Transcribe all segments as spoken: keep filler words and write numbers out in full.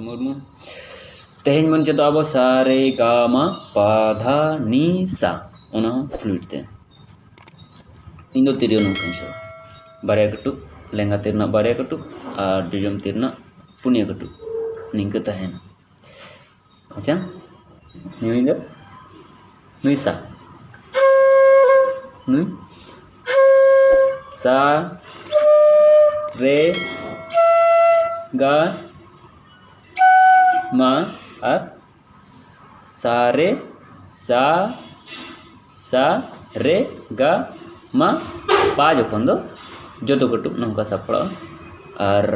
ᱢᱩᱨᱢᱩ᱾ ᱛᱮᱦᱮᱧ ᱵᱚᱱ ᱪᱮᱫᱚᱜ ᱟᱵᱚ ᱥᱟ ᱨᱮ ᱜᱟ ᱢᱟ ᱯᱟ ᱫᱷᱟ ᱱᱤ ᱥᱟ, ᱚᱱᱟ ᱦᱚᱸ ᱯᱷᱞᱩᱭᱤᱰ ᱛᱮ᱾ ᱤᱧ ᱫᱚ ᱛᱤᱨᱭᱳ ᱱᱚᱝᱠᱟᱧ ᱥᱟᱵᱟ, ᱵᱟᱨᱭᱟ ᱠᱟᱹᱴᱩᱵ, ᱞᱮᱸᱜᱟ ᱛᱤ ᱨᱮᱱᱟᱜ ᱵᱟᱨᱭᱟ ᱠᱟᱹᱴᱩᱵ ᱟᱨ ᱡᱚᱡᱚᱢ ᱛᱤ ᱨᱮᱱᱟᱜ ᱯᱩᱱᱭᱟᱹ ᱠᱟᱹᱴᱩᱵ, ᱱᱤᱝᱠᱟᱹ ᱛᱟᱦᱮᱱᱟ᱾ ᱟᱪᱪᱷᱟ, ᱱᱩᱭ ᱫᱚ, ᱱᱩᱭ ᱥᱟ, ᱱᱩᱭ ᱥᱟ ᱨᱮ ᱜᱟ ᱢᱟ ᱟᱨ ᱥᱟ ᱨᱮ ᱥᱟ ᱥᱟ ᱨᱮ ᱜᱟ ᱢᱟ ᱯᱟ ᱡᱚᱠᱷᱚᱱ ᱫᱚ ᱡᱚᱛᱚ ᱠᱟᱹᱴᱩᱵ ᱱᱚᱝᱠᱟ ᱥᱟᱯᱲᱟᱜᱼᱟ ᱟᱨ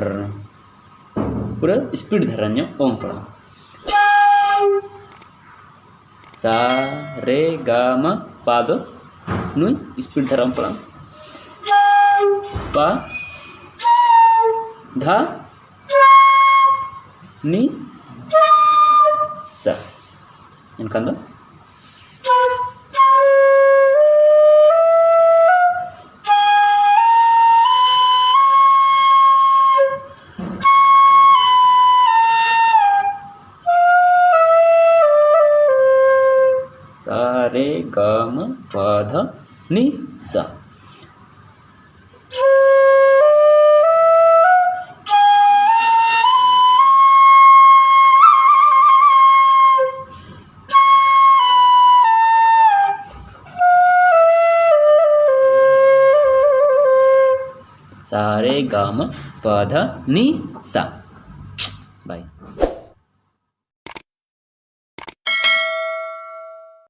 ᱯᱩᱨᱟᱹ ᱥᱯᱤᱰ ᱫᱷᱟᱨᱟ ᱧᱚᱜ ᱚᱝ ᱯᱟᱲᱟᱜᱼᱟ᱾ ᱥᱟ ᱨᱮ ᱜᱟ ᱢᱟ ᱯᱟ ᱫᱚ ᱱᱩᱭ ᱥᱯᱤᱰ ᱫᱷᱟᱨᱟ ᱚᱝ ᱯᱟᱲᱟᱜᱼᱟ᱾ ᱯᱟ ᱫᱷᱟ ᱱᱤ ᱥᱟ᱾ ᱮᱱᱠᱷᱟᱱ ᱫᱚ ᱥᱟ ᱨᱮ ᱜᱟ ᱢᱟ ᱯᱟ ᱫᱷᱟ ᱱᱤ ᱥᱟ᱾ ᱥᱟ ᱨᱮ ᱜᱟ ᱢᱟ ᱯᱟ ᱫᱷᱟ ᱱᱤ ᱥᱟ᱾ ᱵᱟᱭ᱾